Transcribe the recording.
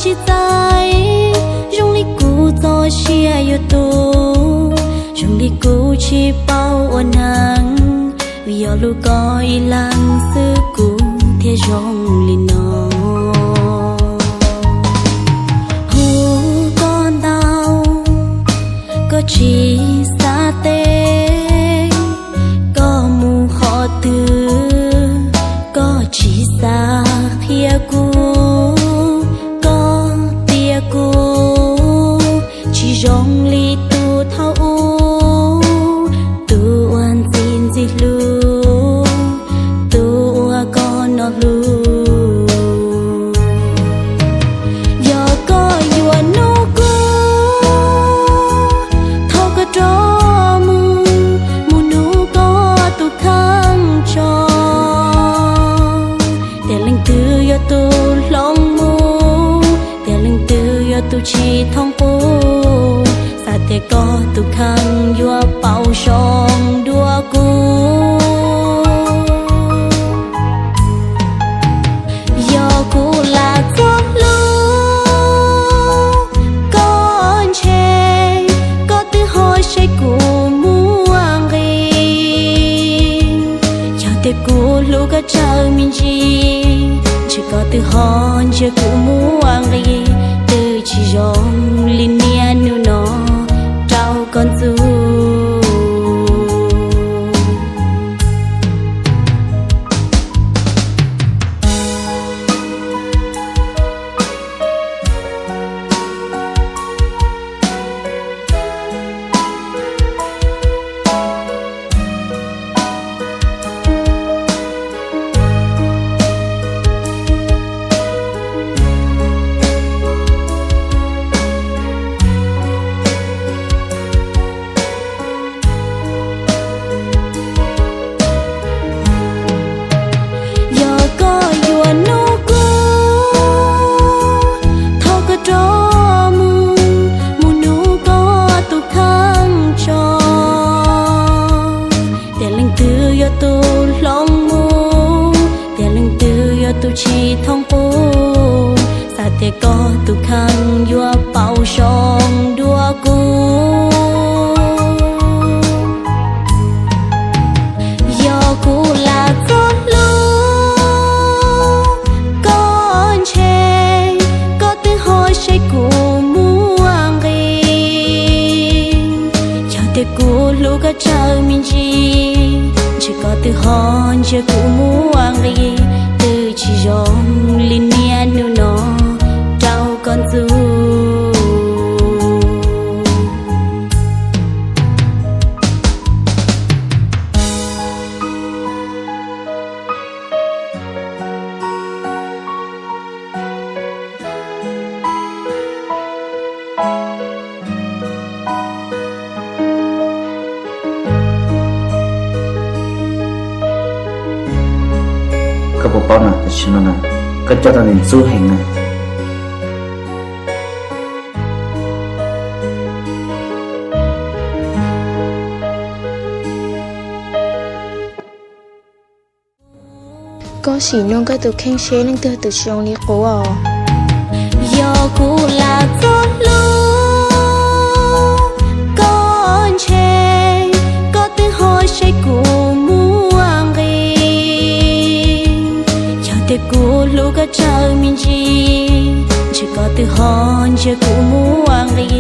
tsis txais, zoo li kuv txoj sia yuav tu, zoo li kuv tsis paub ua neeg, vim yog lub koj ib leeg xwb kuv thiaj zoo li no. Hu koj ntau, koj tsis xav teb, koj mus qhov twg, koj tsis xav qhia kuv, koj tias kuv tsis zoo li tus thaum ub, tus uas ntxim ntxim hlub, tus uas koj noj hlub. Yog koj yuav nug kuv, thov koj rov mus, mus nug koj tus kheej tso. Tias leej twg yog tus hloov mus, tias leej twg yog tus tsis thooj qub, xav tias koj tus kheej yuav pauv zoo dua kuv. Yog kuv lam txoj hlub koj ntshe, koj twb ho saib kuv muaj nqis. Yog tias kuv hlub koj tsaug me ntsis, ntshe koj twb ho ntsia kuv muaj nqis, twb tsis zoo li niaj hnub no rau koj ntxub. Yog koj yuav nug kuv, thov koj rov mus, mus nug koj tus kheej tso. Tias leej twg yog tus hloov mus, tias leej twg yog tus tsis thooj qub, xav tias koj tus kheej yuav pauv zoo dua kuv. Yog kuv lam txoj hlub koj ntshe, koj twb ho saib kuv muaj nqis. Yog tias kuv hlub koj tsaug me ntsis, ntshe koj twb ho ntsia kuv muaj nqis, twb tsis zoo li niaj hnub no rau koj ntxub. Koj puas paub na, tam sim no na, koj coj tau niam ntxub heev na. Koj sim nug koj tus kheej seb leej twg tus tsis zoo li kuv os. Yog kuv lam txoj hlub koj ntshe, koj twb ho saib kuv muaj nqis. Yog tias kuv hlub koj tsaug me ntsis, ntshe koj twb ho ntsia kuv muaj nqis,